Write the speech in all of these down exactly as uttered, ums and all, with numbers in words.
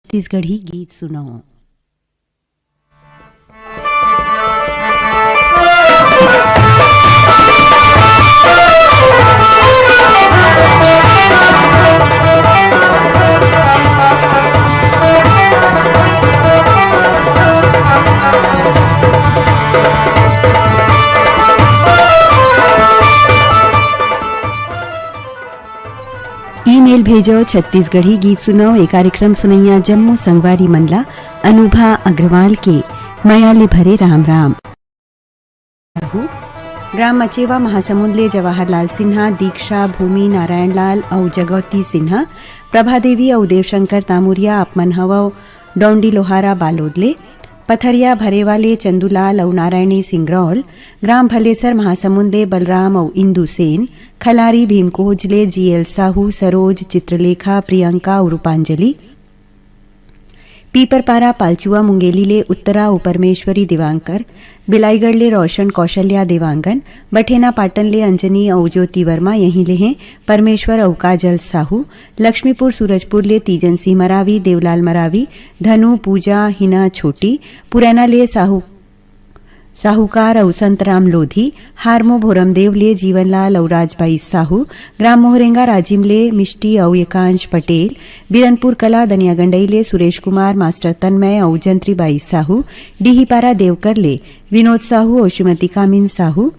छत्तीसगढ़ी गीत सुनव। ईमेल भेजव, छत्तीसगढ़ी गीत सुनव। ए कार्यक्रम सुनइया जम्मो संगवारी मन ला अनुभा अग्रवाल के मया ले भरे राम राम। ग्राम मचेवा महासमुंद ले जवाहरलाल सिन्हा, दीक्षा, भूमि, नारायण लाल अउ जगौती सिन्हा, प्रभा देवी अउ देवशंकर तामुरिया, आप मन हवव डौंडी लोहारा बालोद ले। पथरिया भरेवा ले चंदूलाल अउ नारायणी सिंगरौल, ग्राम भलेसर महासमुंद ले बलराम अउ इंदु सेन, खलारी भीमकोज ले जीएल साहू, सरोज, चित्रलेखा, प्रियंका अउ रूपांजलि। पीपरपारा पालचुआ मुंगेली ले उत्तरा अउ परमेश्वरी देवांकर, बिलाईगढ़ ले रोशन कौशल्या देवांगन, बठेना पाटन ले अंजनी अउ ज्योति वर्मा, यहीं ले हे परमेश्वर अउ काजल साहू, लक्ष्मीपुर सूरजपुर ले तीजन सिंह मरावी, देवलाल मरावी, धनु, पूजा, हिना, छोटी, पुरैना ले साहू, साहूकार अउ संतराम लोधी, हारमो भोरमदेव ले जीवनलाल अउ राजबाई साहू, ग्राम मोहरेंगा राजिम ले मिष्टी अउ एकांश पटेल, बिरनपुर कला दनियागंडई ले सुरेश कुमार, मास्टर तन्मय अउ जंत्रीबाई साहू, डीहीपारा देवकर ले विनोद साहू अउ श्रीमती कामिन साहू,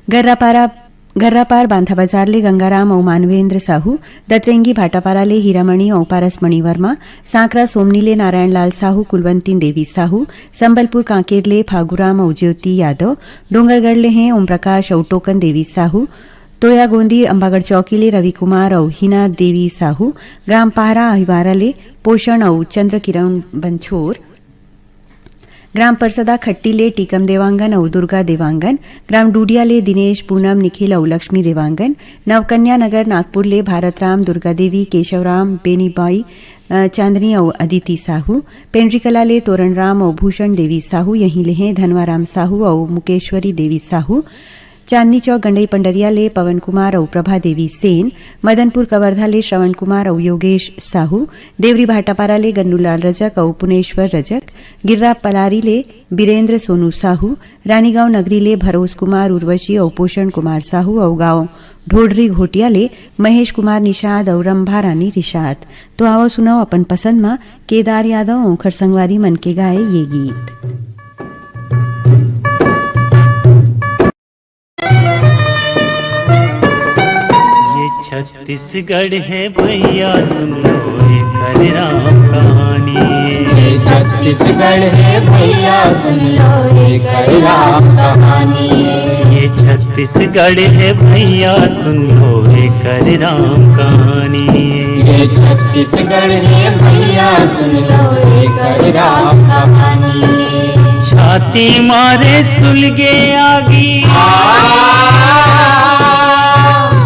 गर्रापारा, गर्रापार बांधा बाजार ले गंगाराम अउ मानवेंद्र साहू, दतरेंगी भाटापारा ले हीरामणि अउ पारसमणि वर्मा, सांकरा सोमनी ले नारायण लाल साहू, कुलवंती देवी साहू, संबलपुर कांकेर ले फागुराम अउ ज्योति यादव, डोंगरगढ़ ले हे ओम प्रकाश अउ टोकन देवी साहू, तोयागोंदी अंबागढ़ चौकी ले रवि कुमार अउ हिना देवी साहू, ग्राम पाहरा अहिवारा ले पोषण अउ चंद्रकिरण बंछोर, ग्राम परसदा खट्टी ले टीकम देवांगन अउ दुर्गा देवांगन, ग्राम डूडिया ले दिनेश, पूनम, निखिल अउ लक्ष्मी देवांगन, नवकन्या नगर नागपुर ले भारत राम, दुर्गा देवी, केशव राम, बेनी बाई, अ, चांदनी अउ अदिति साहू, पेंड्रीकला ले तोरण राम अउ भूषण देवी साहू, यहीं ले हे धनवाराम साहू अउ मुकेश्वरी देवी साहू, चांदनी चौक गंडई पंडरिया ले पवन कुमार अउ प्रभा देवी सेन, मदनपुर कवर्धा ले श्रवण कुमार अउ योगेश साहू, देवरी भाटापारा ले गन्नूलाल रजक अउ पुनेश्वर रजक, गिर्रा पलारी ले बीरेंद्र सोनू साहू, रानीगांव नगरी ले भरोस कुमार उर्वशी अउ पोषण कुमार साहू अउ गांव ढोढरी घोटिया ले महेश कुमार निषाद अउ रंभा रानी निषाद। तो आवव सुनव अपन पसंद म केदार यादव अउ ओखर संगवारी मन के गाए ये गीत। ये छत्तीसगढ़ है भैया, सुन लो एकर राम कहानी। ये छत्तीसगढ़ है भैया, सुन लो एकर राम कहानी। ये छत्तीसगढ़ है भैया, सुन लो एकर राम कहानी। ये छत्तीसगढ़ है भैया, सुन लो एकर राम कहानी। छाती मारे सुलगे आगी,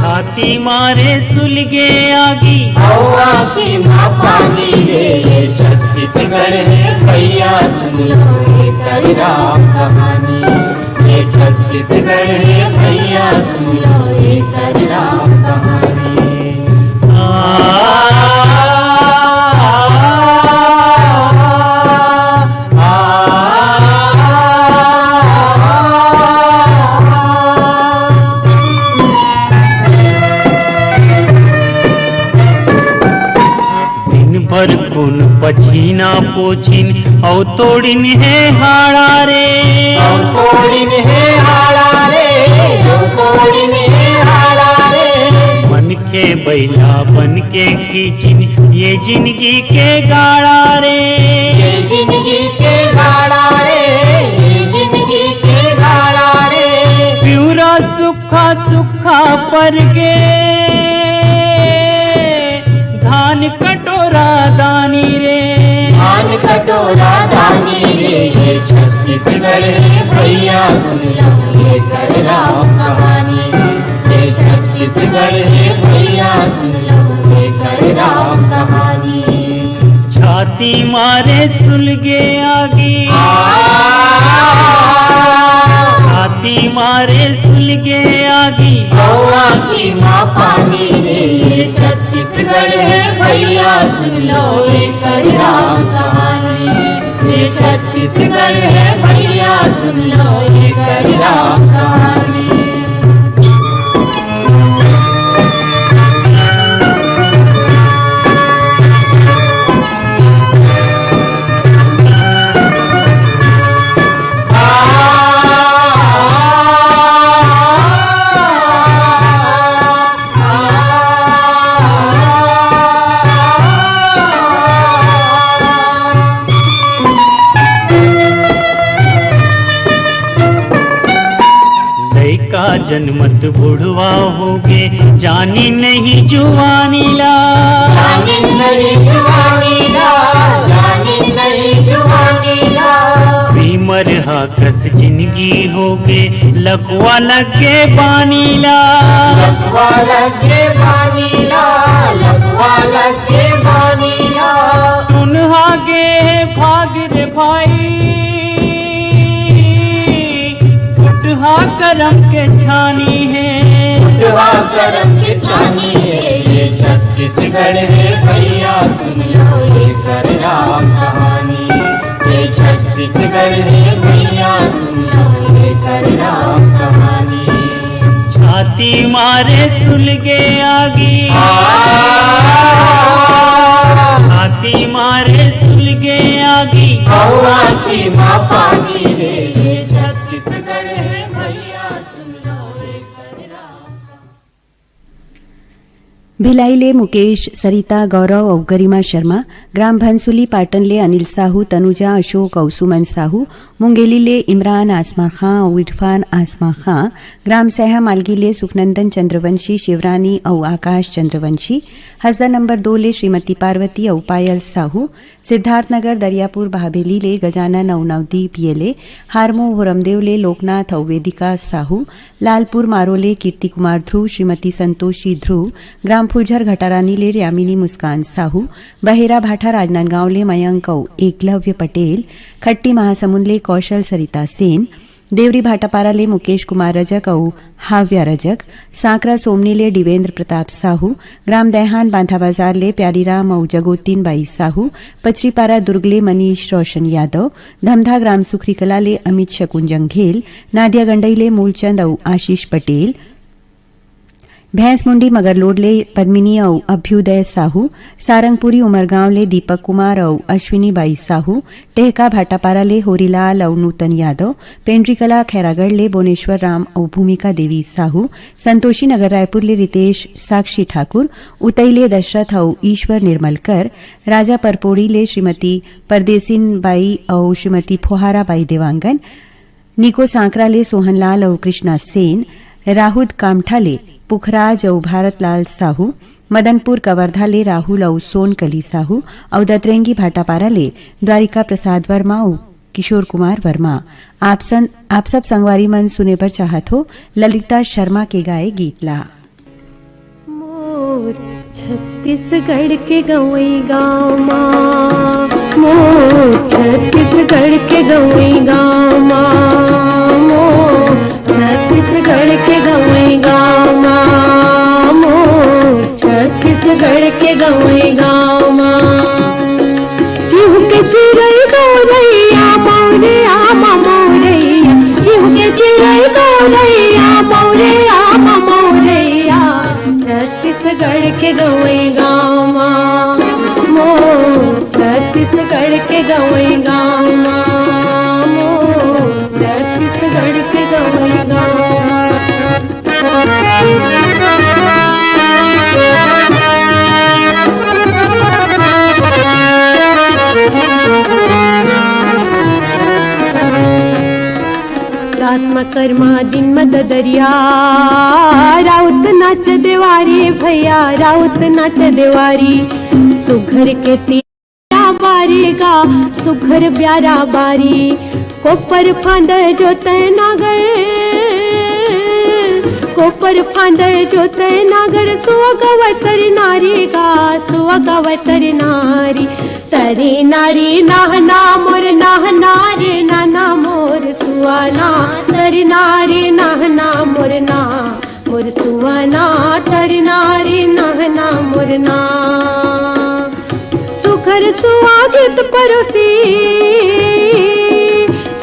छाती मारे सुलगे आगी, अउ आँखी म पानी रे। ये छत्तीसगढ़ हे भैया, सुन लो एकर राम कहानी। ये छत्तीसगढ़ हे भैया, सुन लो एकर राम कहानी। आ, आ, आ, आ, दिन भर कुन पछीना पोछिन, अउ तोड़िन हे हाड़ा रे। अउ तोड़िन हे हाड़ा रे, अउ तोड़िन हे हाड़ा रे। मन के बइला बन के खींचिन ये जिंदगी के गाड़ा रे। ये जिंदगी के गाड़ा रे, ये जिंदगी के गाड़ा रे। पिउरा सुख सूखा सूखा पर गे धान कटोरा दानी रे। धान कटोरा दानी रे, ये छत्तीसगढ़ हे भैया, सुन लो एकर राम कहानी। ये छत्तीसगढ़ हे भैया, सुन लो एकर राम कहानी। छाती मारे सुलगे आगी, छाती मारे सुलगे आगी। अउ आँखी म पानी रे, ये छत्तीसगढ़ हे भैया, सुन लो ये सुन लो एकर राम कहानी। लइका जनमत बुढ़वा होगे, जानी नहीं जुवानी ला। जानी नहीं जुवानी ला, जानी नहीं जुवानी ला। बीमर हा कस जिंदगी होगे, लकवा लगे बानी ला। लकवा लगे बानी ला, लकवा लगे बानी ला। तुनहा गे हे भाग रे भाई, फुटहा करम के छानी हे। फुटहा करम के छानी हे, ये छत्तीसगढ़ हे भैया, सुन लो एकर राम कहानी। ये छत्तीसगढ़ हे भैया, सुन लो एकर राम कहानी। छाती मारे सुलगे आगी, छाती मारे सुलगे आगी। अउ आँखी मा पानी हे, ये छत्तीसगढ़ हे भैया, सुन लो एकर राम। भिलाई ले मुकेश, सरिता, गौरव अउ गरिमा शर्मा, ग्राम भनसुली पाटन ले अनिल साहू, तनुजा, अशोक अउ सुमन साहू, मुंगेली ले इमरान आसमा खां अउ इरफान आसमा खां, ग्राम सैहा मालगी ले सुखनंदन चंद्रवंशी, शिवरानी अउ आकाश चंद्रवंशी, हसदा नंबर दो ले श्रीमती पार्वती अउ पायल साहू, सिद्धार्थनगर दरियापुर बहाबेली ले गजानन अउ नवदीप येले, हारमो भोरमदेव ले लोकनाथ अउ वेदिका साहू, लालपुर मारो ले कीर्ति कुमार ध्रुव, श्रीमती संतोषी ध्रुव, ग्राम फुलझर घटारानी ले यामिनी मुस्कान साहू, बहेरा भाठा राजनांदगांव ले मयंक अउ एकलव्य पटेल, खट्टी महासमुंद ले कौशल सरिता सेन, देवरी भाटापारा ले मुकेश कुमार रजक अउ हाव्या रजक, सांकरा सोमनी ले डिवेंद्र प्रताप साहू, ग्राम दैहान बांधा बाजार ले प्यारीराम अउ जगोतीन बाई साहू, पचरीपारा दुर्ग ले मनीष रोशन यादव, धमधा ग्राम सुखरीकला ले अमित शकुन जंघेल, नादिया गंडई ले मूलचंद अउ आशीष पटेल, भैंसमुंडी मगरलोड ले पद्मिनी अउ अभ्युदय साहू, सारंगपुरी उमरगांव ले दीपक कुमार अउ अश्विनी बाई साहू, टेहका भाटापारा ले होरीलाल अउ नूतन यादव, पेंड्रीकला खैरागढ़ ले बोनेश्वर राम अउ भूमिका देवी साहू, संतोषी नगर रायपुर ले रितेश साक्षी ठाकुर, उतई ले दशरथ अउ ईश्वर निर्मलकर, राजा परपोड़ी ले श्रीमती परदेसिन बाई अउ श्रीमती फोहारा बाई देवांगन, निको सांकरा ले सोहनलाल अउ कृष्णा सेन, राहुद कामठा ले पुखराज अउ भारतलाल साहू, मदनपुर कवर्धा ले राहुल अउ सोनकली साहू अउ दतरेंगी भाटापारा ले द्वारिका प्रसाद वर्मा अउ किशोर कुमार वर्मा। आप सन, आप सब संगवारी मन सुने बर चाहत हो ललिता शर्मा के गाए गीत ला। मोर छत्तीसगढ़ के गंवई गाँव मा, मोर छत्तीसगढ़ के गंवई गाँव मा, मोर छत्तीसगढ़ के गंवई गाँव मा, मोर छत्तीसगढ़ के गंवई गाँव मा। चिहुके चिरई गौरैया, मौरे आमा मौरैया, चिहुके चिरई गौरैया, मौरे आमा मौरैया। छत्तीसगढ़ के गंवई गाँव मा, मोर छत्तीसगढ़ के गंवई गाँव मा, मोर छत्तीसगढ़ के गंवई गाँव मा। रात म करमा, दिन म ददरिया, राउत नाच देवारी भैया, राउत नाच देवारी। सुघर के तीरा बारी गा, सुघर ब्यारा बारी। कोपर फांदय जोतय नागर, कोपर फांदय जोतय नागर। सुअगवतर नारी गा, सुअगवतर नारी। तरी नारी नहना मोर नहना रे नहना मोर सुअना। तरी नारी नहना मोर ना, मोर सुअना। तरी नारी नहना मोर ना। सुघर सुआ गीत परोसी,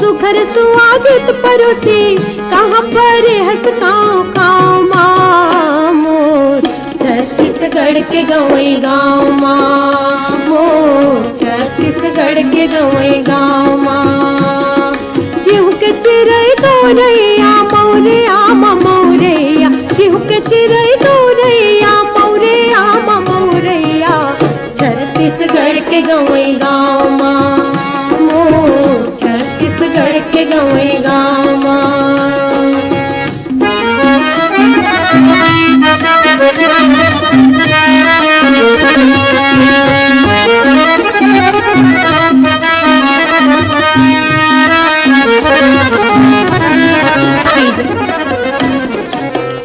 सुघर हर सुहागित परोसी, कहाँ पर हस काँव काँव मा मोर छत्तीसगढ़ के गँवई गाँव मा, मोर छत्तीसगढ़ के गँवई गाँव मा। चिहुके चिरई गौरैया, मौरैया मा मौरैया, चिहुके चिरई गौरैया, मौरैया मा मौरैया, छत्तीसगढ़ के गँवई गाँव मा, मोर छत्तीसगढ़ के गँवई गाँव मा।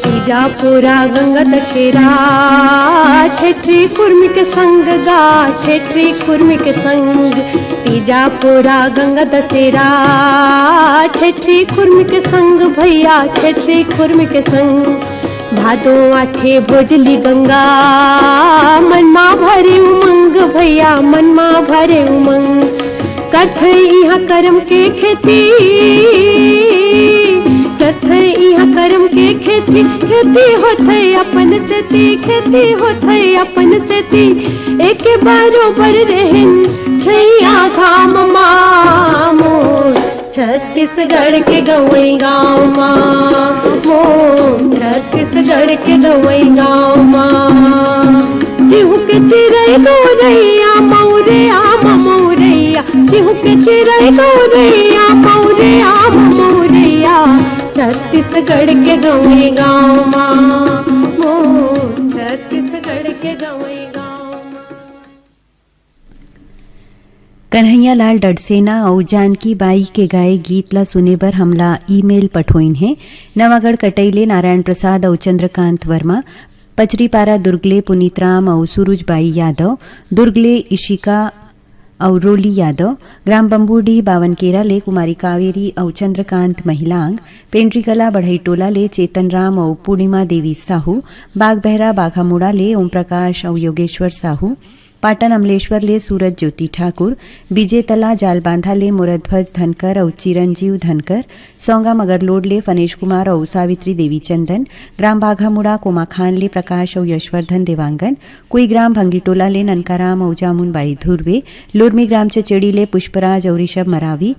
तीजा पोरा गंगा दशहरा, छेत्री कुर्मी के संग गा, छेत्री कुर्मी के संग। तीजा पोरा गंगा दशहरा, छेत्री कुर्मी के संग भैया, छेत्री कुर्मी के संग। भादो आथे भोजली गंगा, मन मा भरे उमंग भैया, मन मा भरे उमंग। करथे इहाँ करम के खेती, करथे इहाँ करम के खेती, खेती होथे अपन सेती, खेती होथे अपन सेती। एके बरोबर रहेन छैया घाम मा मोर छत्तीसगढ़ के गँवई गाँव मा, मोर छत्तीसगढ़ के गँवई गाँव मा। चिहुके चिरई गौरैया, मौरैया मा मौरैया, चिहुके चिरई गौरैया, मौरैया मा मौरैया, छत्तीसगढ़ के गँवई गाँव मा, मोर छत्तीसगढ़ के गँवई गाँव मा। कन्हैया लाल डडसेना अउ जानकी बाई के गाए गीत ला सुने बर हमला ईमेल पठोइन हे। नवागढ़ कटई ले नारायण प्रसाद अउ चंद्रकांत वर्मा, पचरीपारा दुर्ग ले पुनीत राम अउ सूरज बाई यादव, दुर्ग ले इशिका अउ रोली यादव, ग्राम बम्बूडीह बावनकेरा ले कुमारी कावेरी अउ चंद्रकांत महिलांग, पेंड्रीकला बढ़ईटोला ले चेतन राम अउ पूर्णिमा देवी साहू, बागबहरा बाघामुड़ा ले ओम प्रकाश अउ योगेश्वर साहू, पाटन अमलेश्वर ले सूरज ज्योति ठाकुर, विजेतला जालबांधा ले मोरध्वज धनकर अउ चिरंजीव धनकर, सौंगा मगरलोड ले फनेश कुमार अउ सावित्री देवी चंदन, ग्राम बाघामुड़ा कोमाखान ले प्रकाश अउ यशवर्धन देवांगन, कुईग्राम भंगीटोला ले ननकाराम अउ जामुनबाई धुर्वे, लुरमी ग्राम चचेड़ी ले पुष्पराज अउ ऋषभ मरावी,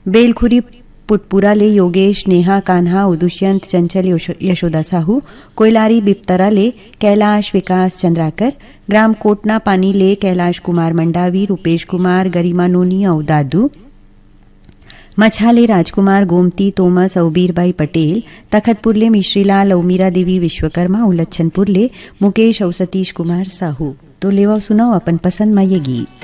बेलखुरी पुटपुरा ले योगेश, नेहा, कान्हा अउ दुष्यंत, चंचल, यशो-, यशोदा साहू, कोइलारी बिपतरा ले कैलाश, विकास चंद्राकर, ग्राम कोटना पानी ले कैलाश कुमार मंडावी, रूपेश कुमार, गरिमा नोनी अउ दादू, मछा ले राजकुमार, गोमती, तोमस अउ बीरबाई पटेल, तखतपुर ले मिश्रीलाल अउ मीरा देवी विश्वकर्मा अउ लच्छनपुर ले मुकेश अउ सतीश कुमार साहू। तो लेवव सुनव अपन पसंद मा ये गीत।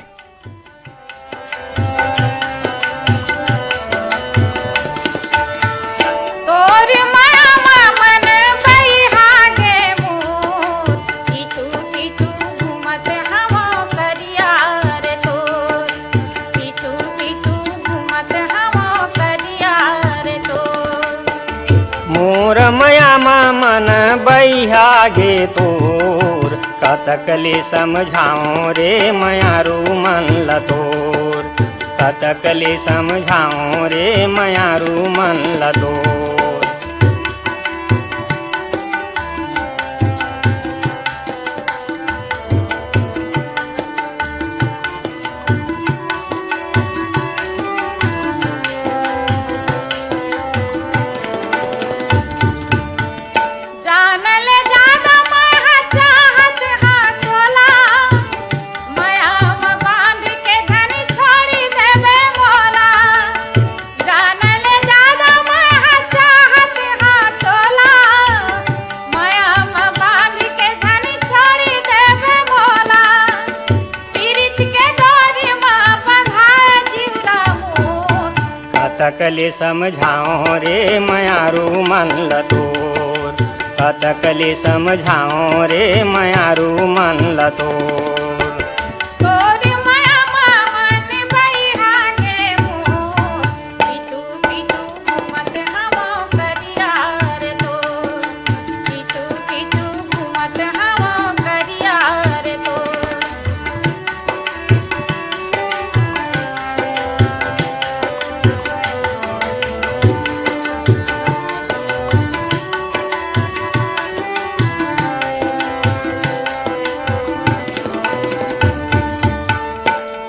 तोर माया मा मन बइहा गे मोर, पीछू पीछू घूमत हवं करिया रे तोर, पीछू पीछू घूमत हवं करिया रे तोर। मोर मया मा मन बइहा गे तोर, कतक ले समझाओं रे मयारू मन ल तोर, कतक ले समझाओं रे मयारू मन ल तोर। जान ले जादा मैं हा चाहत हा तोला, मया म बांध के झन छोड़ी देबे मोला। जान ले जादा मैं हा चाहत हा तोला, मया म बांध के झन छोड़ी देबे मोला। पीरित के डोरी म बंधा जिउरा मोर, कतक ले समझाओं रे मयारू मन ल तोर, कतक ले समझाओं रे मयारू मन ल तोर। तोर मया मा मन बइहा गे मोर, पीछू पीछू घूमत हवं करिया रे तोर, पीछू पीछू घूमत हवं करिया रे तोर।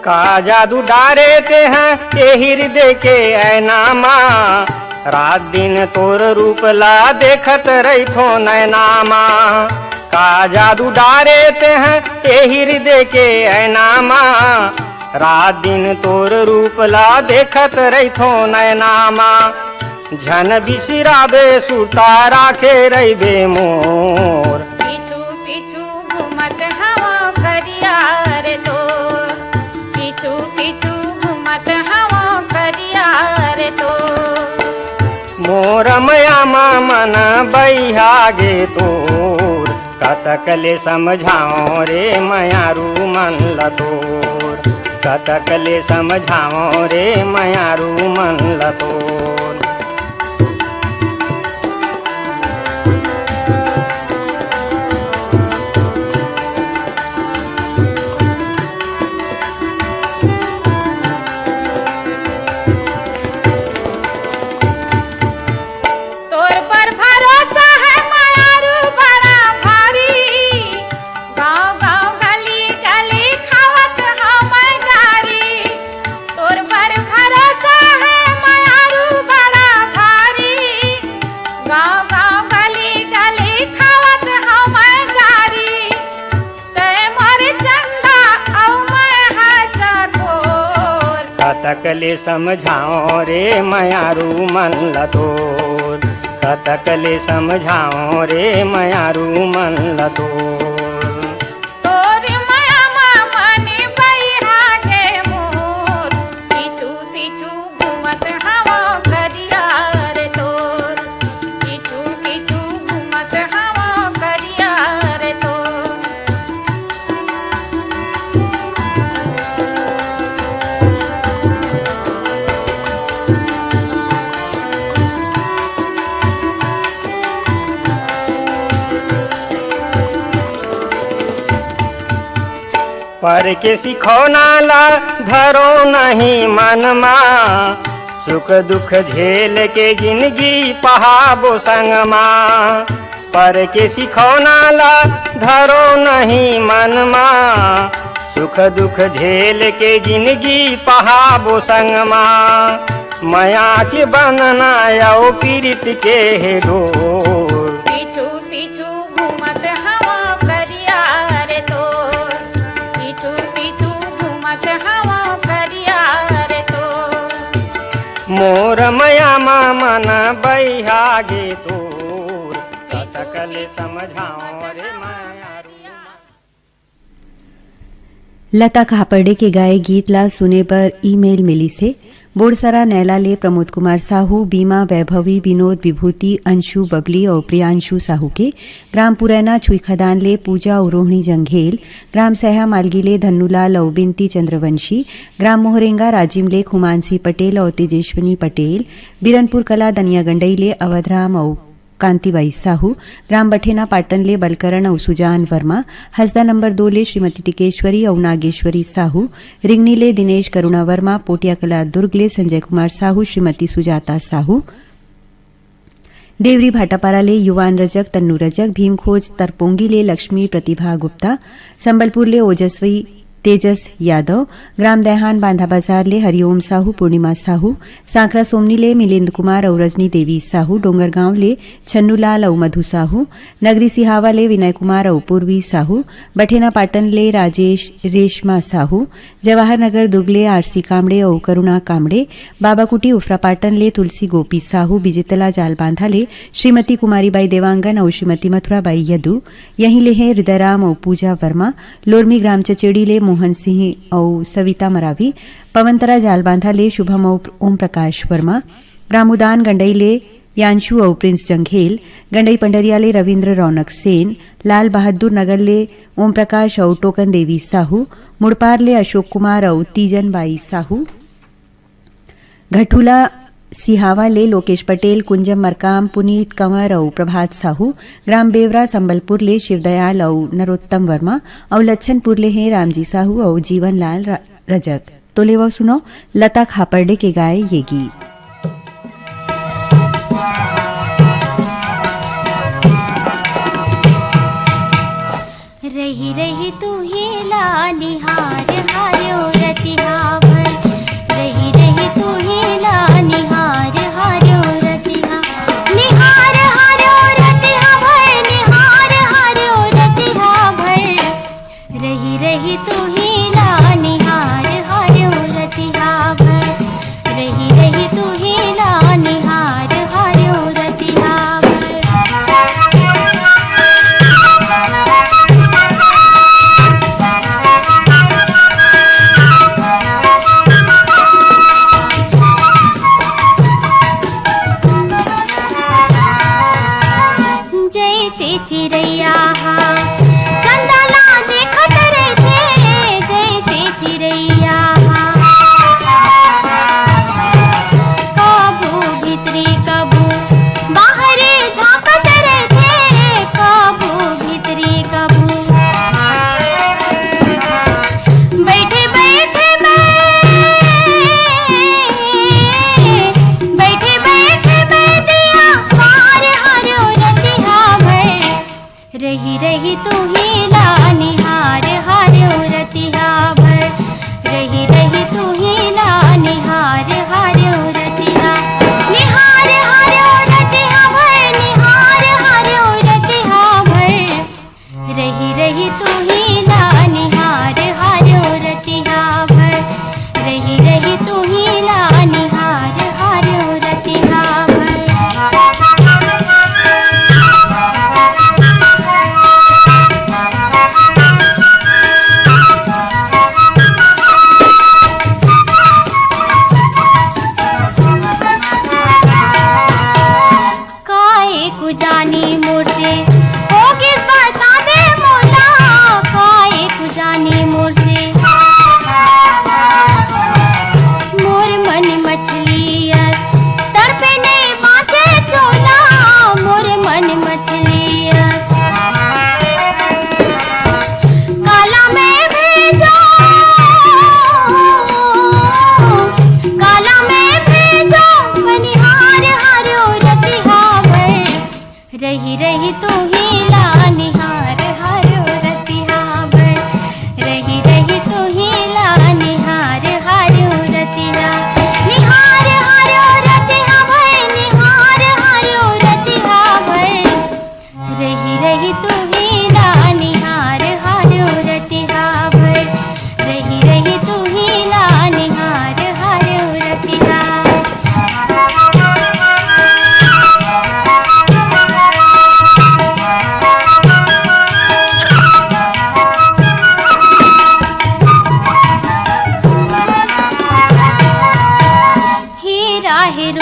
का जादू डारे तेंह ए हिरदे के ऐना मा, रात दिन तोर रूप ला देखत रहिथों नैना मा। का जादू डारे तेंह ए हिरदे के ऐना मा, रात दिन तोर रूप ला देखत रहिथों नैना मा। झन बिसराबे सुरता राखे रहिबे मोर। पीछू पीछू घूमत हवं करिया रे तोर, पीछू पीछू घूमत हवं करिया रे तोर। मोर मया मा मन बइहा गे तोर, कतक ले समझावं रे मयारू मन ल तोर, कतक ले समझावं रे मयारू मन ल तोर। तोर पर भरोसा हे मयारू बड़ा भारी, गाँव गाँव गली गली खावत हवं गारी। तोर पर भरोसा हे मयारू बड़ा भारी, गाँव गाँव गली गली खावत हवं गारी। तैं मोर चंदा अउ मैं हंव चकोर। कतक ले समझावं रे मयारू मन ल तोर, कतक ले समझावं रे मयारू मन ल तोर। तोर मया मा मन बइहा गे मोर, पीछू पीछू घूमत हवं करिया रे तोर, पीछू पीछू घूमत हवं करिया रे तोर। पर के सिखौना ला धरो नहीं मन मा, सुख दुख झेल के जिनगी पहाबो संग मा। पर के सिखौना ला धरो नहीं मन मा, सुख दुख झेल के जिनगी पहाबो संग मा। मया के बंधना अउ पीरित के हे डोर। पीछू पीछू घूमत हवं करिया रे तोर, पीछू पीछू घूमत हवं करिया रे तोर। मोर मया मा मन बइहा गे तोर, कतक ले समझावं रे मयारू। लता खापर्डे के गाए गीत ला सुने बर ईमेल मिलिस हे। बोड़सरा नैला ले प्रमोद कुमार साहू, बीमा, वैभवी, विनोद, विभूति, अंशु, बबली अउ प्रियांशु साहू के। ग्राम पुरैना छुईखदान ले पूजा अउ रोहिणी जंघेल। ग्राम सैहा मालगी ले धन्नूलाल अउ बिनती चंद्रवंशी। ग्राम मोहरेंगा राजिम ले खुमानसी पटेल अउ तेजेश्वनी पटेल। बिरनपुर कला दनिया गंडई ले अवधराम अउ कांतिबाई साहू, ग्राम बठेना पाटन ले बलकरण अउ सुजान वर्मा, हसदा नंबर दो ले श्रीमती टिकेश्वरी अउ नागेश्वरी साहू, रिंगनी ले दिनेश करुणा वर्मा, पोटियाकला दुर्ग ले संजय कुमार साहू, श्रीमती सुजाता साहू, देवरी भाटापारा ले युवान रजक, तन्नू रजक, भीमखोज तरपोंगी ले लक्ष्मी प्रतिभा गुप्ता, संबलपुर ले ओजस्वी तेजस यादव, ग्राम दैहान बांधा बाजार ले हरिओम साहू, पूर्णिमा साहू, सांकरा सोमनी ले मिलिंद कुमार अउ रजनी देवी साहू, डोंगरगांव ले छन्नूलाल अउ मधु साहू, नगरी सिहावा ले विनय कुमार अउ पूर्वी साहू, बठेना पाटन ले राजेश रेशमा साहू, जवाहर नगर दुर्ग ले आरसी कामड़े अउ करुणा कामड़े, बाबाकुटी उफरा पाटन ले तुलसी गोपी साहू, बिजेतला जालबांधा ले श्रीमती कुमारी बाई देवांगन अउ श्रीमती मथुरा बाई यदु, यहीं ले हे हृदयराम अउ पूजा वर्मा, लोरमी ग्राम चचेड़ी ले मोहन सिंह अउ सविता मरावी, पवनतरा जालबांधा ले शुभम अउ ओम प्रकाश वर्मा, रामुदान गंडई ले यांशु अउ प्रिंस जंघेल, गंडई पंडरिया ले रविंद्र रौनक सेन, लाल बहादुर नगर ले ओम प्रकाश अउ टोकन देवी साहू, मुड़पार ले अशोक कुमार अउ तीजन बाई साहू, घटुला सिहावा ले लोकेश पटेल, कुंजम मरकाम, पुनीत कंवर अउ प्रभात साहू, ग्राम बेवरा संबलपुर ले शिवदयाल अउ नरोत्तम वर्मा अउ लच्छनपुर ले हे रामजी साहू अउ जीवनलाल र-, रजक। तो लेवव सुनव लता खापर्डे के गाए ये गीत। रही रही तुहे ला निहार हार्यो रति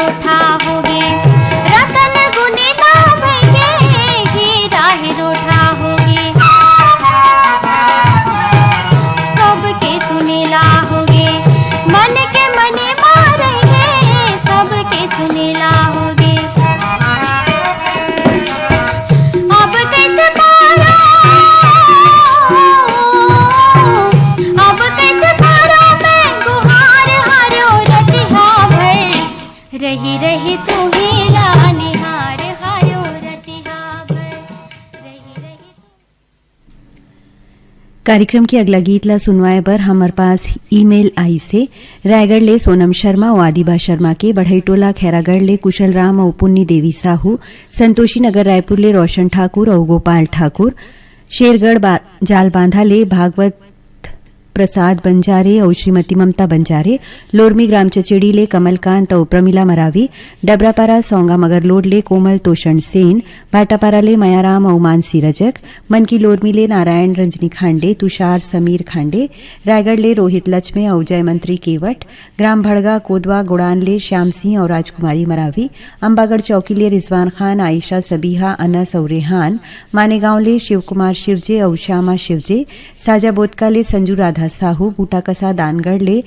रोठा होगे, रतन गुनी ना भइगे, हीरा ही रोठा होगे। सबके सुनेला होगे, मन के मने मारेगे, सबके सुनेला होगे। अब कइसे पारो, अब कइसे पारो मैं गुहार हरो रतिहा भर। रही रही तुही ला निहार हरो रतिहा भर। रही रही कार्यक्रम के अगला गीत ला सुनवाए बर हमर पास ईमेल आइस हे। रायगढ़ ले सोनम शर्मा अउ आदिबा शर्मा के, बढ़ईटोला खैरागढ़ ले कुशल राम अउ पुन्नी देवी साहू, संतोषी नगर रायपुर ले रोशन ठाकुर अउ गोपाल ठाकुर, शेरगढ़ बा-, जालबांधा ले भागवत प्रसाद बंजारे अउ श्रीमती ममता बंजारे, लोरमी ग्राम चचेड़ी ले कमलकांत अउ प्रमिला मरावी, डबरापारा सौंगा मगरलोड ले कोमल तोषण सेन, भाटापारा ले मयाराम अउ मानसी रजक, मनकी लोरमी ले नारायण रंजनी खांडे, तुषार समीर खांडे, रायगढ़ ले रोहित लक्ष्मे अउ जयमंत्री केवट, ग्राम भड़गा कोदवा गोड़ान ले श्याम सिंह अउ राजकुमारी मरावी, अम्बागढ़ चौकी ले रिजवान खान, आयशा, सबीहा, अनस अउ रेहान, मानेगांव ले शिवकुमार शिवजे अउ श्यामा शिवजे, साजा बोतका ले संजू राधा साहू, बूटाकसा दानगढ़ ले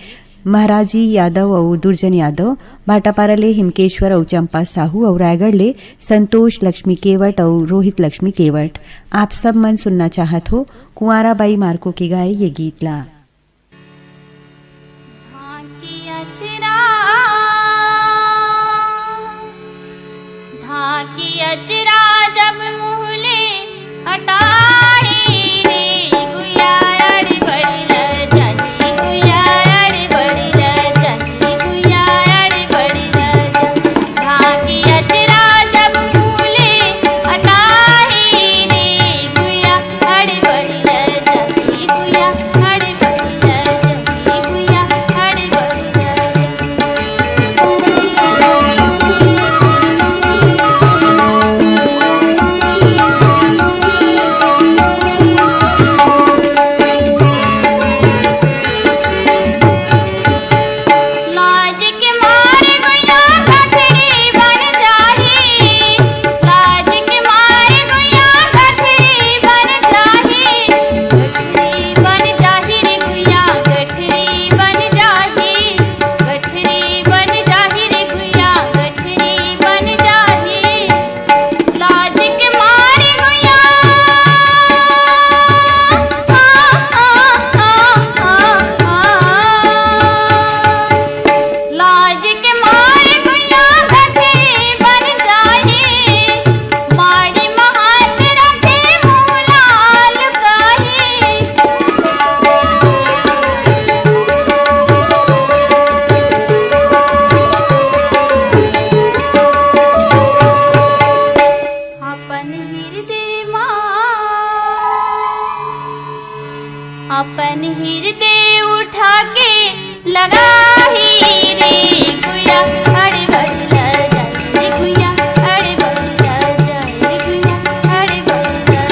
महाराजी यादव अउ दुर्जन यादव, भाटापारा ले हिमकेश्वर अउ चंपा साहू अउ रायगढ़ ले संतोष लक्ष्मी केवट अउ रोहित लक्ष्मी केवट। आप सब मन सुनना चाहत हो कुंवारा बाई मार्को के गाए ये गीत ला। धांकी अचरा, धांकी अचरा जब मुँह ले हटाई रे गुया, अड़ बड़ी लजनी गुया, अड़ बड़ी लजनी गुया, अड़ बड़ी लजनी। धांकी अचरा जब मुँह ले हटाई रे गुया, अड़ बड़ी लजनी गुया, अड़ बड़ी लजनी गुया, अड़ बड़ी लजनी। लाज के मारे गुया गठरी बन जाही, लाज के मारे गुया गठरी बन जाही, गठरी बन जाही रे गुया, गठरी बन जाही, गठरी बन जाही रे गुया, गठरी बन जाही। लाज के मारे गुया, लाज के मारे गुया गठरी बन जाही, माड़ी म हाथ रखे मुँह ला लुकाही। अपन हिरदे मा, अपन हिरदे उठा के लगाही रे गुया, अड़े बड़ी लजाई रे गुया, अड़े बड़ी लजाई रे गुया, अड़े बड़ी लजाई।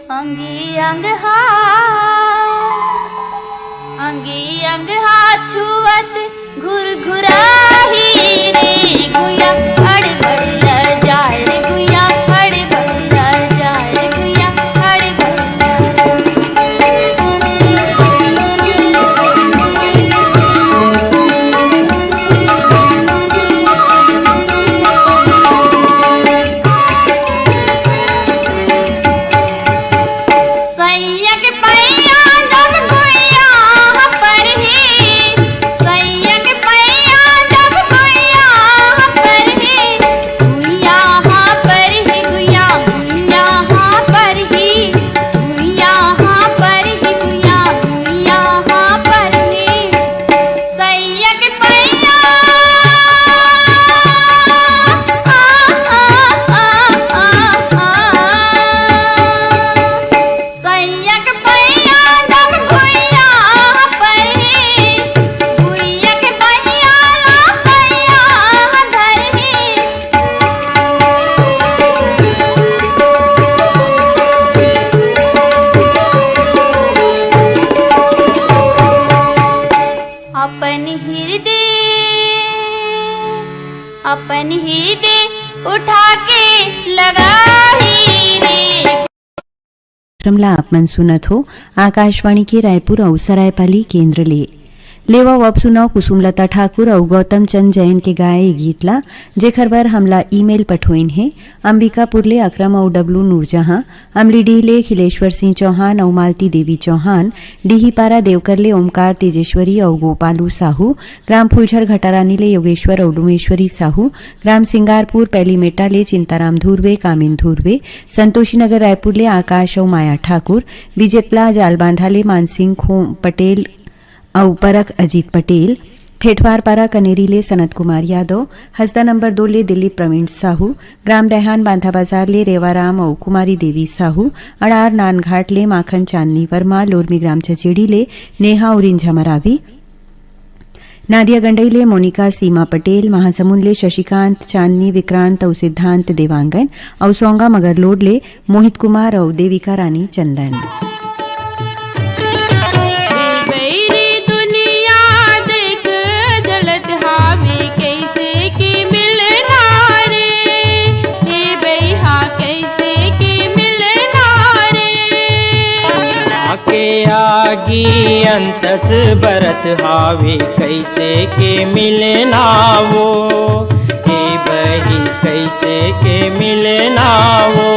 अंगे अंग हा, अंगे अंग हा छुअत घुरघुराही रे गुया, अड़ बड़ लजाए रे गुया, अड़ बड़ लजाए रे गुया, अड़ बड़ लजाए। कार्यक्रम ला आप मन सुनत हो आकाशवाणी के रायपुर अउ सरायपाली केंद्र ले। लेवव अब सुनव कुसुमलता ठाकुर अउ गौतम चंद जैन के गाए ए गीत ला, जेखर बर हमला ईमेल पठोइन हे अंबिकापुर ले अकरम अउ डब्लू नूरजहां, अमलीडीह ले खिलेश्वर सिंह चौहान अउ मालती देवी चौहान, डीहीपारा देवकर ले ओमकार तेजेश्वरी अउ गोपालू साहू, ग्राम फुलझर घटारानी ले योगेश्वर अउ डुमेश्वरी साहू, ग्राम सिंगारपुर पैलीमेटा ले चिंताराम धुर्वे, कामिन धुर्वे, संतोषी नगर रायपुर ले आकाश अउ माया ठाकुर, बिजेतला जालबांधा ले मानसिंह खो पटेल अउ परख अजीत पटेल, ठेठवारपारा कनेरी ले सनत कुमार यादव, हसदा नंबर दो ले दिलीप प्रवीण साहू, ग्राम दैहान बांधा बाजार ले रेवाराम अउ कुमारी देवी साहू, अड़ार नानघाट ले माखन चांदनी वर्मा, लोरमी ग्राम चचेड़ी ले नेहा अउ रिंझा मरावी, नादिया गंडई ले मोनिका सीमा पटेल, महासमुंद ले शशिकांत, चांदनी, विक्रांत अउ सिद्धांत देवांगन अउ सोंगा मगरलोड ले मोहित कुमार अउ देविका रानी चंदन। ए बैरी दुनिया देख जलत हावे, कैसे के मिलना रे। ए बैहा कैसे के मिलना रे। आके आगी अंतस बरत हावे, कैसे के मिलना वो। ए बही कैसे के मिलना वो।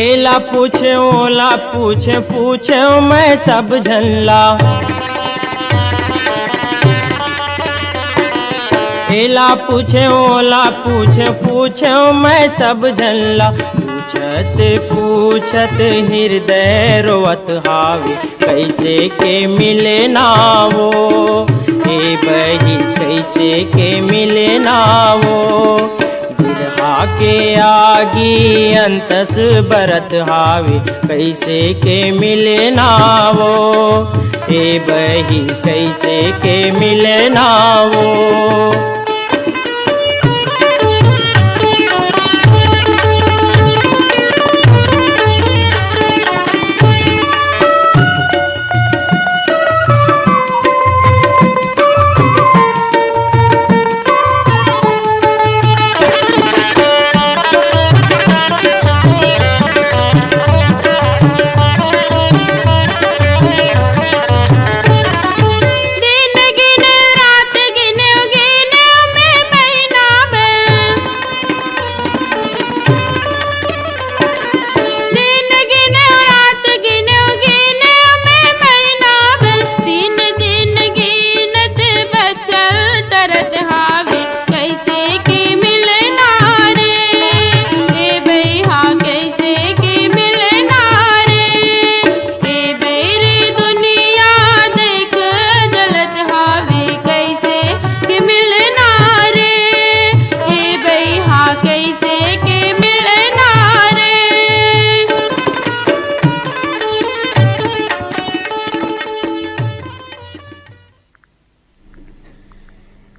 एला पूछे, ओला पूछे, पूछे मैं सब झन ला। एला पूछे, ओला पूछे, पूछे मैं सब झन ला। पूछत पूछत हृदय रोवत हावे, कैसे के मिलना वो। ए बही कैसे के मिलना वो। बिरहा के आगी अंतस बरत हावे, कैसे के मिलना वो। ए बही कैसे के मिलना वो।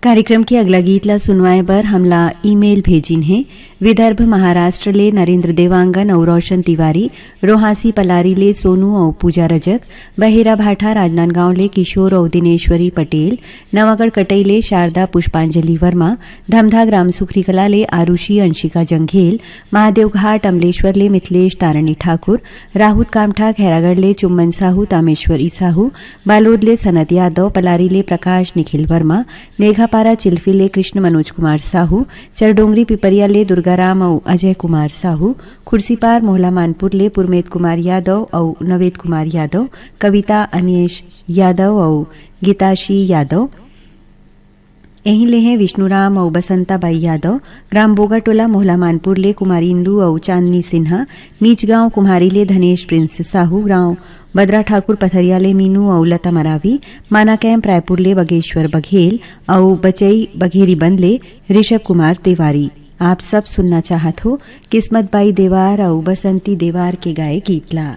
कार्यक्रम के अगला गीत ला सुनवाए बर हमला ईमेल भेजिन हे। विदर्भ महाराष्ट्र ले नरेंद्र देवांगन अउ रोशन तिवारी, रोहासी पलारी ले सोनू अउ पूजा रजक, बहेरा भाठा राजनांदगांव ले किशोर अउ दिनेश्वरी पटेल, नवागढ़ कटई ले शारदा पुष्पांजलि वर्मा, धमधा ग्राम सुखरीकला ले आरुषि अंशिका जंघेल, महादेवघाट अमलेश्वर ले मिथिलेश तारणी ठाकुर, राहुत कामठा खैरागढ़ ले चुम्मन साहू, तामेश्वरी साहू, बालोद ले सनत यादव, पलारी ले प्रकाश निखिल वर्मा, मेघापारा चिल्फी ले कृष्ण मनोज कुमार साहू, चरडोंगरी पिपरिया ले दुर्गाराम अउ अजय कुमार साहू, खुर्सीपार मोहला मानपुर ले पुरमेत कुमार यादव अउ नवेद कुमार यादव, कविता अनियेश यादव अउ गीताशी यादव। एही ले हे विष्णुराम अउ बसंता बाई यादव, ग्राम बोगाटोला मोहला मानपुर ले कुमार इंदू अउ चांदनी सिन्हा, नीचगांव कुम्हारी ले धनेश प्रिंस साहू, ग्राम बदरा ठाकुर पथरिया ले मीनू अउ लता मरावी, माना कैंप रायपुर ले बगेश्वर बघेल अउ बचई बघेरी बंद ले ऋषभ कुमार तिवारी। आप सब सुनना चाहत हो किस्मत बाई देवार अउ बसंती देवार के गाए गीत ला।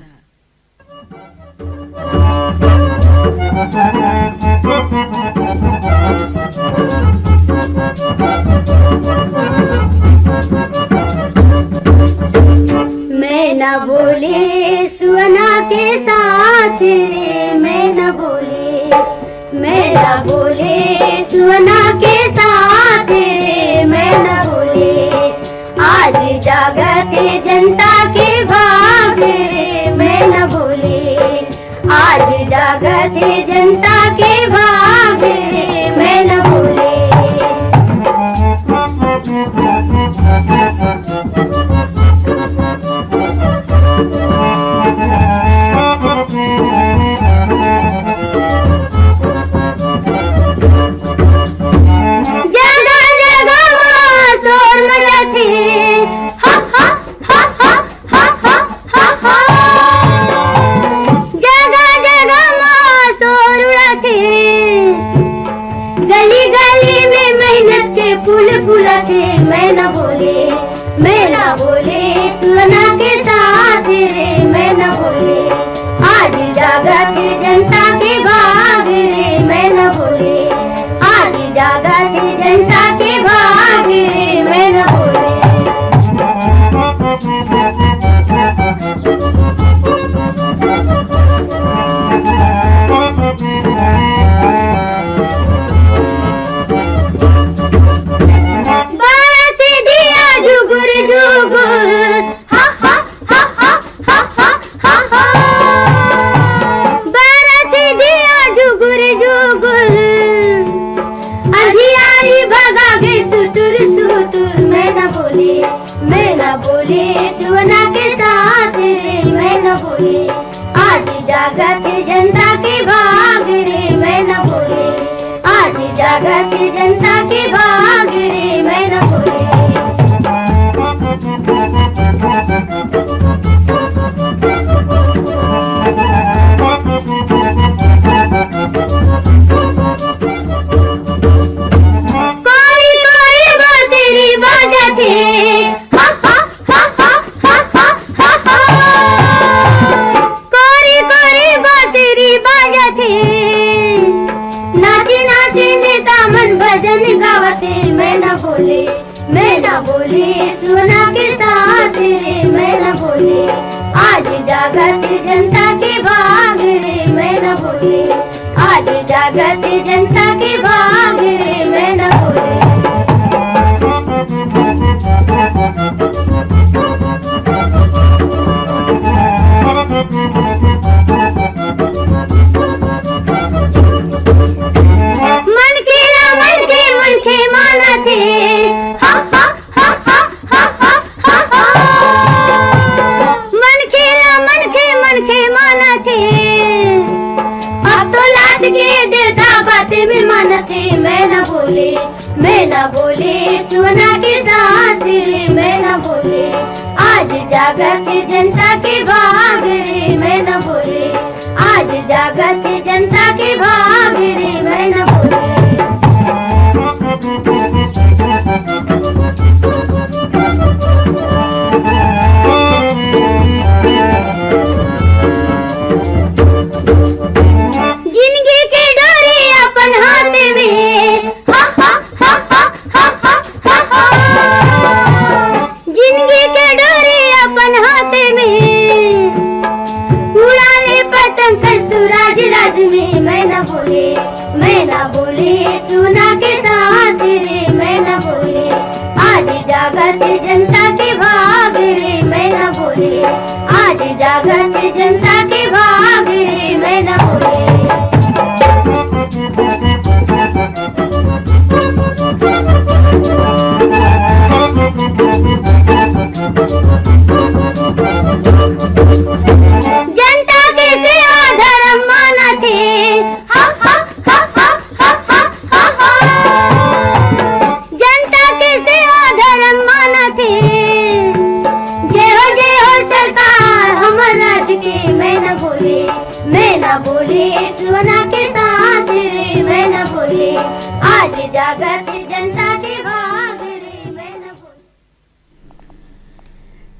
मैं ना बोले सुअना के साथ रे, मैं ना बोले, मैं ना बोले सुअना के साथ रे, मैं ना बोले। आज जागत जनता के भाग रे, मैं ना बोले। आज जागत जनता के भाग रे, मैं न बोले। जगह जगह मा शोर मचाथे, हा, हा, हा, हा। जगह जगह मा शोर उड़ाथे, गली गली में मेहनत के फूल फुलाथे। मैं न बोले, मैं न बोले, सुअना के साथ रे, मैं न बोले। आज जागत जनता के भाग रे, मैं न बोले। आज जागत जनता के भाग रे, मैं न बोले। बारह से दिया जुगुर जुगुर, हा, हा, हा, हा। बारह से दिया जुगुर जुगुर, अंधियारी भगा गे सुटुर सुटुर। मैं न बोले, मैं न बोले, सुअना के साथ रे, मैं न बोले। आज जागत जनता के भाग रे, मैं न बोले। आज जागत जनता के भाग रे, मैं न बोले। कोरी कोरी बांसुरी बाजथे, हा, हा, हा, हा। कोरी कोरी बांसुरी बाजथे, नाचे नाचे नेता मन भजन गावथे। मैं ना बोले, मैं ना बोले, सुअना के साथ रे, मैं ना बोले। आज जागत जनता के भाग रे, मैं ना बोले। आज जागत जनता के भाग रे, मैं न बोले। मनखे ला मनखे, मनखे मानथे। हा, हा। मनखे ला मनखे, मनखे मानथे। अब तो लात के देवता बाते में मानथे। मैं ना बोले, मैं ना बोले, सुअना के साथ रे, मैं ना बोले। आज जागत जनता के भाग रे, मैं ना बोले। आज जागत जनता के भाग रे, मैं न बोले। जिंदगी के डोरी अपन हाथ में, हा, हा, हा, हा। डोरी अपन हाथ में, उड़ा ले पतंग कस्तूराज राज में। मैं ना बोले, मैं ना बोले सोना के साथ रे, मैं ना बोले। आज जागत जनता के भाग रे, मैं ना बोले। आज जागत जनता के भाग रे, मैं ना बोले। जनता के सेवा धर्म मानथे। हा, हा, हा, हा। जनता के सेवा धर्म मानथे। जय हो, जय हो सरकार हमर राज के। मैं न बोले, मैं न बोले सोना के साथ रे, मैं न बोले। आज जागत जनता के भाग रे, मैं न बोले।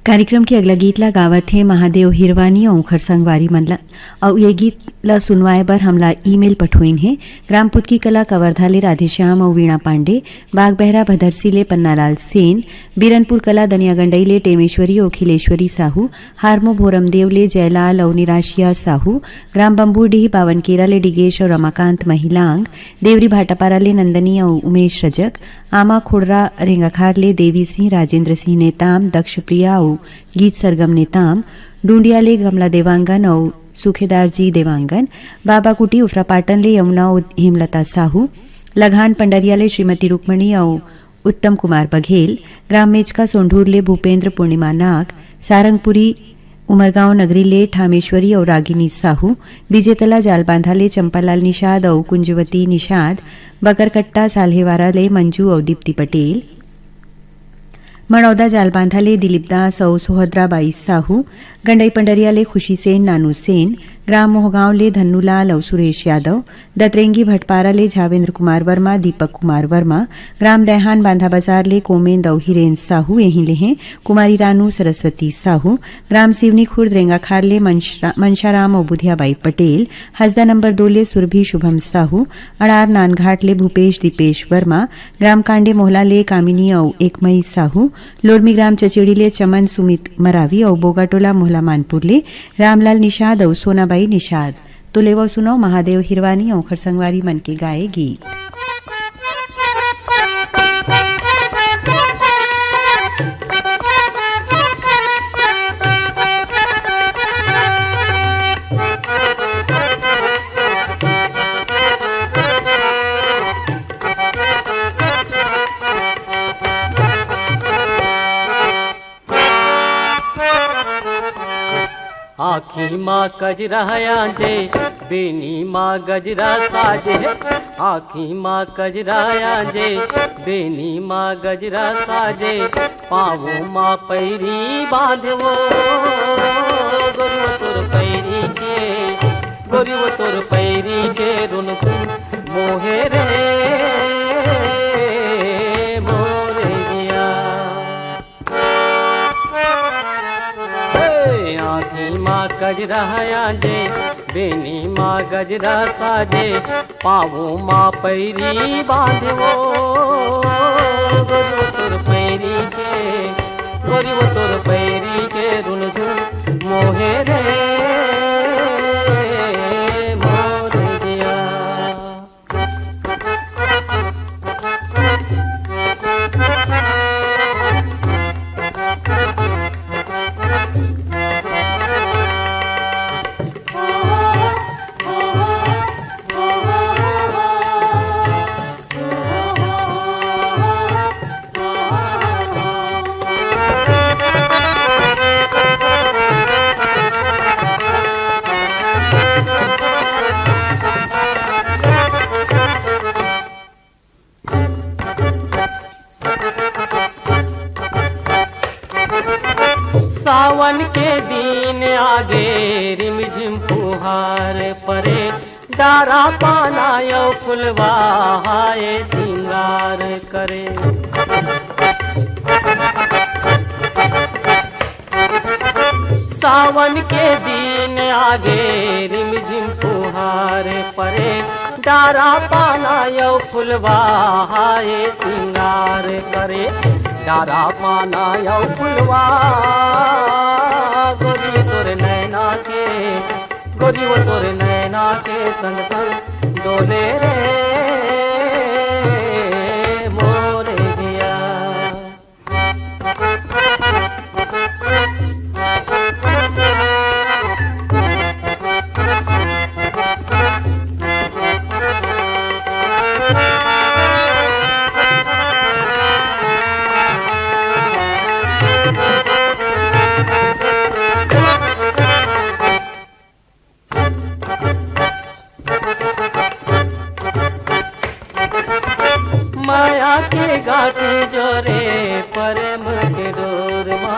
कार्यक्रम के अगला गीत ला गावत हे महादेव हिरवानी अउ ओखर संगवारी मन ला। अउ ये गीत ला सुनवाए बर हमला ईमेल पठोइन हे ग्राम पुतकी कला कवर्धा ले राधेश्याम अउ वीणा पांडे, बागबहरा भदरसी ले पन्नालाल सेन, बीरनपुर कला दनियागंडई ले टेमेश्वरी अउ खिलेश्वरी साहू, हारमो भोरमदेव ले जयलाल अउ निराशिया साहू, ग्राम बम्बूडीह बावनकेरा ले डिगेश अउ रमाकांत महिलांग, देवरी भाटापारा ले नंदनी अउ उमेश रजक, आमा खुड़रा रेंगाखार ले देवी सिंह, राजेंद्र सिंह नेताम, दक्ष प्रिया अउ गीत सरगम नेताम, डूंडिया ले गमला देवांगन अउ सुखेदार जी देवांगन, बाबा कुटी उफरापाटन ले यमुना अउ हेमलता साहू, लघान पंडरिया ले श्रीमती रुक्मणी अउ उत्तम कुमार बघेल, ग्राम मेचका सोंढूर ले भूपेंद्र पूर्णिमा नाग, सारंगपुरी उमरगांव नगरी ले ठामेश्वरी अउ रागिनी साहू, विजेतला जालबांधा ले चंपालाल निषाद अउ कुंजवती निषाद, बकरकट्टा साल्हेवारा ले मंजू अउ दीप्ति पटेल, मड़ौदा जालबांधा ले दिलीप दास अउ सोहद्रा बाई साहू, गंडई पंडरिया ले खुशी सेन, नानू सेन, ग्राम मोहगांव ले धन्नूलाल अउ सुरेश यादव, दतरेंगी भटपारा ले झावेंद्र कुमार वर्मा, दीपक कुमार वर्मा, ग्राम दैहान बांधा बाजार ले कोमेंद अउ हिरेन साहू, यहीं ले हैं कुमारी रानू सरस्वती साहू, ग्राम सिवनी खुर्द रेंगाखार ले मनशा-, मनशाराम अउ बुधियाबाई पटेल, हसदा नंबर दो ले सुरभि शुभम साहू, अड़ार नानघाट ले भूपेश दीपेश वर्मा, ग्राम कांडे मोहला ले कामिनी अउ एकमई साहू, लोरमी ग्राम चचेड़ी ले चमन सुमित मरावी अउ बोगाटोला मोहला मानपुर ले रामलाल निषाद अउ सोनाबाई निषाद। तो लेवव सुनव महादेव हिरवानी अउ ओखर संगवारी मन के गाए गीत। आँखी मा कजरा आंजे, बेनी मा गजरा साजे। आँखी मा कजरा आंजे, बेनी मा गजरा साजे। पाँव मा पैरी बांधे वो, गोरी वो तोर पैरी के, गोरी वो तोर पैरी के रुनझुन मोहे रे मोरे जिया। हे, आँखी मा कजरा आंजे, बेनी मा गजरा साजे, पाँव मा पैरी बांधे वो, गोरी वो तोर पैरी के, गोरी वो तोर पैरी के रुनझुन मोहे रे मोर जिया। सावन के दिन आगे, रिमझिम फुहार परे, डारा पाना अउ फुलवा हाय सिंगार करे। सावन के दिन आगे, रिमझिम फुहार परे, डारा पाना अउ फुलवा हाय सिंगार करे। डारा पाना अउ फुलवा, गोरी तोर नैना के, गोरी वो तोर नैना के संग संग डोले रे मोरे जिया। माया के गांठ जोरे प्रेम के डोर मा,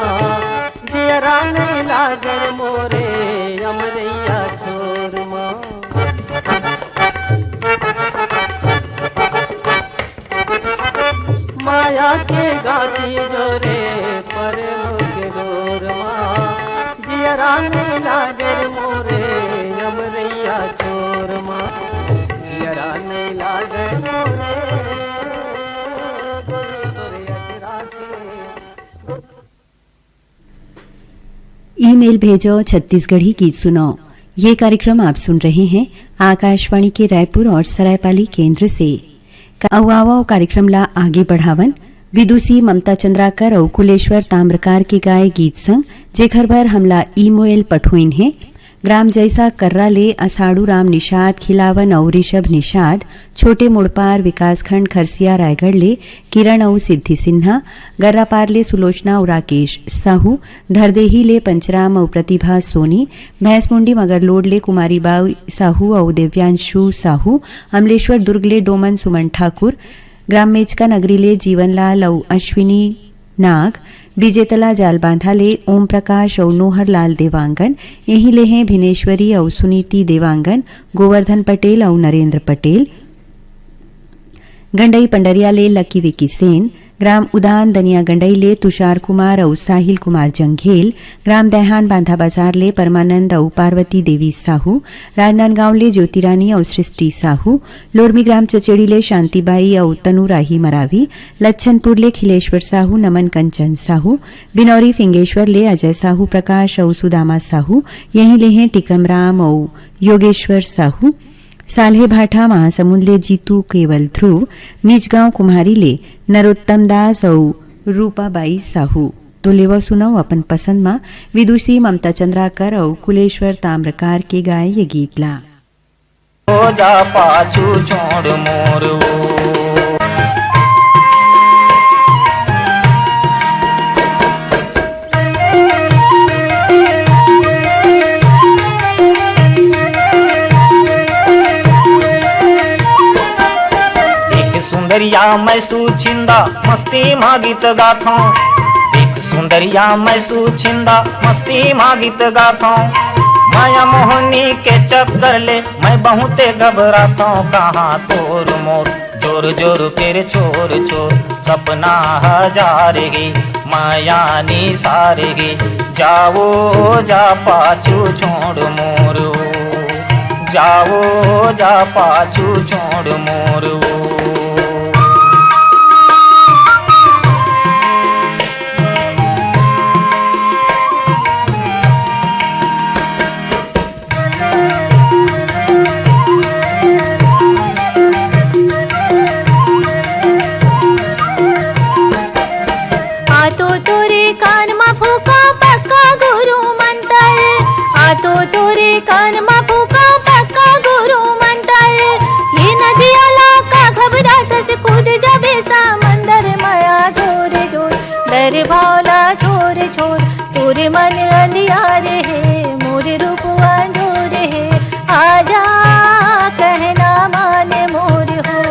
जियरा नइ लागे मोरे अमरैया छोर मा। माया के गांठ जोरे प्रेम के डोर मा, जियरा नइ लागे मोरे अमरैया छोर मा, जियरा नइ लागे मोरे गोरी तोरे अचरा के। ईमेल भेजो, छत्तीसगढ़ी गीत सुनो। ये कार्यक्रम आप सुन रहे हैं आकाशवाणी के रायपुर और सरायपाली केंद्र से। का-, अउ आवो कार्यक्रम ला आगे बढ़ावन। विदुषी ममता चंद्राकर अउ कुलेश्वर ताम्रकार के गाए गीत संग, जेखर बर हमला ईमेल पठोइन हे। ग्राम जैसा कर्रा ले असाड़ू राम निषाद, खिलावन अउ ऋषभ निषाद, छोटे मुड़पार विकासखंड खरसिया रायगढ़ ले किरण अउ सिद्धि सिन्हा, गर्रापार ले सुलोचना अउ राकेश साहू, धरदेही ले पंचराम अउ प्रतिभा सोनी, भैंसमुंडी मगरलोड ले कुमारी बाई साहू अउ देव्यांशु साहू, अमलेश्वर दुर्ग ले डोमन सुमन ठाकुर, ग्राम मेचका नगरी ले जीवनलाल अउ अश्विनी नाग, बिजेतला जालबांधा ले ओम प्रकाश अउ नोहरलाल देवांगन, यही ले हे भिनेश्वरी अउ सुनीति देवांगन, गोवर्धन पटेल अउ नरेंद्र पटेल। गंडई पंडरिया ले लकी विकी सेन, ग्राम उदान दनिया गंडई ले तुषार कुमार अउ साहिल कुमार जंघेल, ग्राम दैहान बांधा बाजार ले परमानंद अउ पार्वती देवी साहू, राजनांदगांव ले ज्योति रानी अउ सृष्टि साहू, लोरमी ग्राम चचेड़ी ले शांति बाई अउ तनु राही मरावी, लच्छनपुर ले खिलेश्वर साहू, नमन कंचन साहू, बिनौरी फिंगेश्वर ले अजय साहू, प्रकाश अउ सुदामा साहू, यही ले हे टिकम राम अउ योगेश्वर साहू, साल्हेभाठा महासमुंद ले जीतू केवल ध्रुव, निजगांव कुम्हारी ले नरोत्तम दास अउ रूपा बाई साहू। तो लेवव सुनव अपन पसंद मा विदुषी ममता चंद्राकर अउ कुलेश्वर ताम्रकार के गाए ये गीत ला। हो जा पाछू छोड़ मोर ओ। देख सुंदरिया मैं सुछिंदा मस्ती मा गीत गाथों। देख सुंदरिया मैं सुछिंदा मस्ती मा गीत गाथों। माया मोहनी के चक्कर ले मैं बहुते घबराथों। कहाँ तोर मोर जोर जोर फिर छोर छोर सपना हजार गे माया निसार गे। जावो जा पाछू छोड़ मोर ओ। जावो जा पाछू छोड़ मोर ओ। आ तो तोरे कान मा फूका पक्का गुरु मंतर। आ तो तोरे कान मा फूका पक्का गुरु मंतर। ये नदिया ला का घबराथस, कूद जाबे समंदर। माया छोड़ छोड़, डर भावला छोड़ छोड़, तोरे मन अंधियार हे, मोर रूप अंजोर हे। आजा कहना मान मोर हो,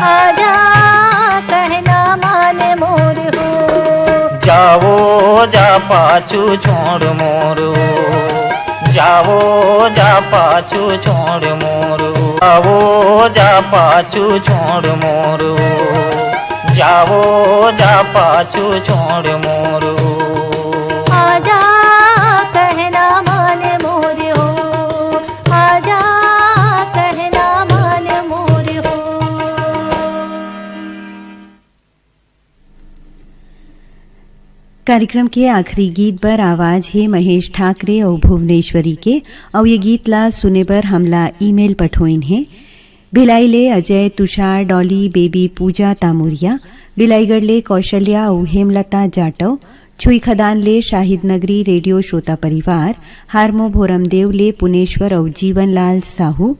आजा कहना मान मोर हो। जावो जा पाछू छोड़ मोर ओ। जावो जा पाछू छोड़ मोर ओ। जावो जा पाछू छोड़ मोर ओ। जावो जा पाछू छोड़ मोर ओ। आजा कार्यक्रम के आखिरी गीत बर आवाज हे महेश ठाकरे अउ भुवनेश्वरी के, अउ ये गीत ला सुने बर हमला ईमेल पठोइन हे। भिलाई ले अजय, तुषार, डॉली, बेबी, पूजा, तामुरिया, बिलाईगढ़ ले कौशल्या अउ हेमलता जाटव, छुईखदान ले शाहिद नगरी रेडियो श्रोता परिवार, हारमो भोरमदेव ले पुनेश्वर अउ जीवनलाल साहू,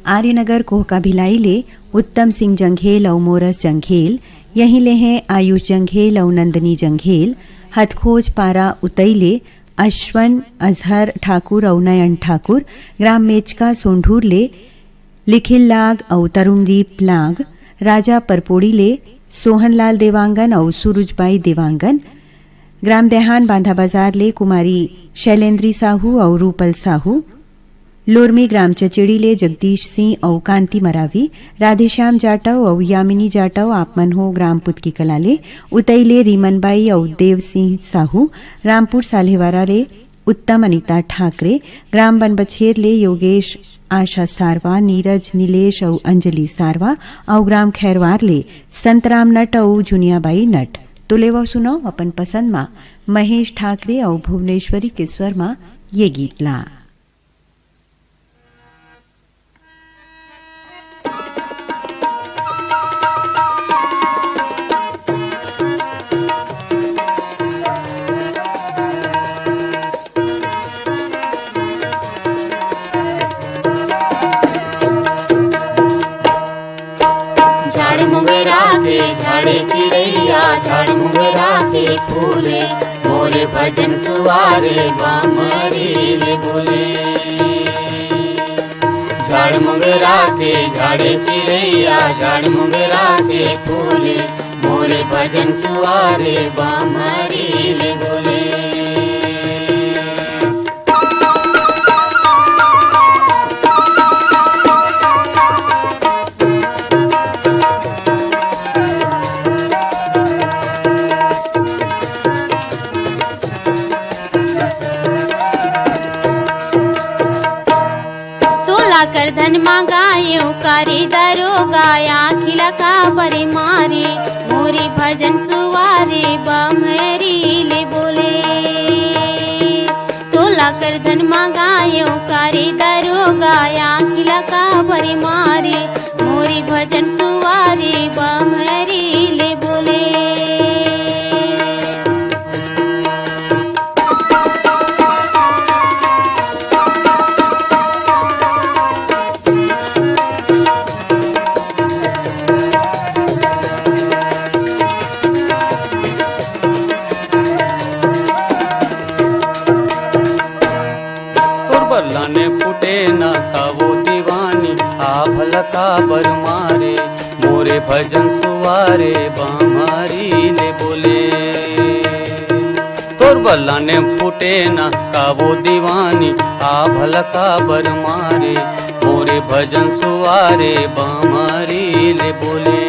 आर्यनगर कोहका भिलाई ले उत्तम सिंह जंघेल अउ मोरस जंघेल, यहीं ले हैं आयुष जंघेल अउ नंदनी जंघेल, हथखोज पारा उतई ले अश्वन अजहर ठाकुर अउ नयन ठाकुर, ग्राम मेचका सोंढूर ले लिखिल लाग अउ तरुणदीप लाग, राजा परपोड़ी ले सोहनलाल देवांगन अउ सूरजबाई देवांगन, ग्राम देहान बांधा बाजार ले कुमारी शैलेंद्री साहू अउ रूपल साहू, लोरमी ग्राम चचेड़ी ले जगदीश सिंह अउ कांति मरावी, राधेश्याम जाटव अउ यामिनी जाटव, आप मन हो ग्राम पुतकी कला ले, उतई ले रीमनबाई अउ देव सिंह साहू, रामपुर साल्हेवारा ले उत्तम अनिता ठाकरे, ग्राम बनबछेर ले योगेश आशा सारवा, नीरज, नीलेश अउ अंजलि सारवा, अउ ग्राम खैरवार ले संतराम नट अउ जुनियाबाई नट। तो लेवव सुनव अपन पसंद मा महेश ठाकरे अउ भुवनेश्वरी के स्वर मा ये गीत ला। झाड़ मुंगरा के झाड़े चिड़ैया, झाड़ मुंगरा के फूले, मोरे भजन सुवारे बामरी ले बोले। झाड़ मुंगरा के झाड़े चिड़ैया, झाड़ मुंगरा के फूले, मोरे भजन सुवारे बामरी ले बोले। तोला कर धन मांगायो कारी दरोगा, आँखी ला काबर मारे, मोरी भजन सुवारे बमरी ले बोले। तोला कर धन मांगायो कारी दरोगा, आँखी ला काबर मारे, मोरी भजन सुवारे बमरी ले बोले। तोर बल्ला ने फूटे ना कावो दीवानी, आ भला काबर मारे, मोरे भजन सुवारे बामारी ले बोले। तोर बल्ला ने फूटे ना कावो दीवानी, आ भला काबर मारे, मोरे भजन सुवारे बामारी ले बोले।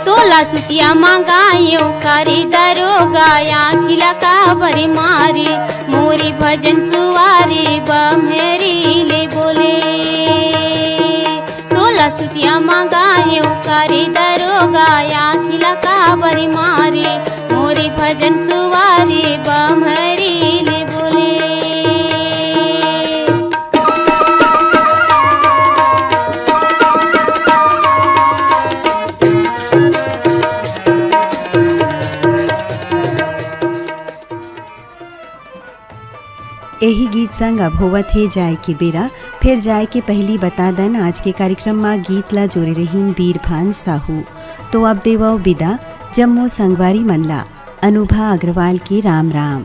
तोला सुतिया मांगायो कारी दरोगा, आँखी ला काबर मारे, मोरी भजन सुवारे बमरी ले बोले। तोला सुतिया मांगायो कारी दरोगा, आँखी ला काबर मारे, मोरी भजन सुवारे बमरी ले बोले। एही गीत संग अब होवत हे जाए के बेरा। फेर जाए के पहिली बता दन, आज के कार्यक्रम मा गीत ला जोरे रहीन बीरभान साहू। तो अब देवव बिदा जम्मो संगवारी मन ला अनुभा अग्रवाल के राम राम।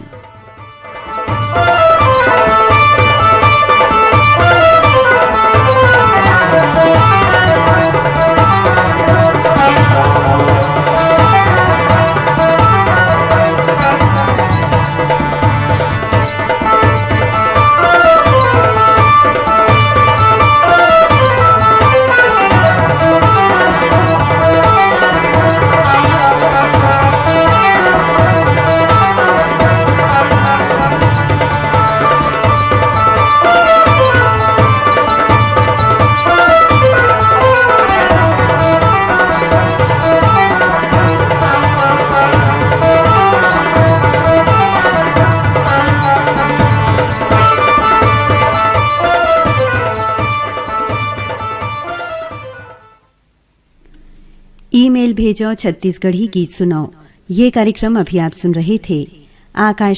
भेजो छत्तीसगढ़ी गीत सुनाओ। ये कार्यक्रम अभी आप सुन रहे थे आकाशवाणी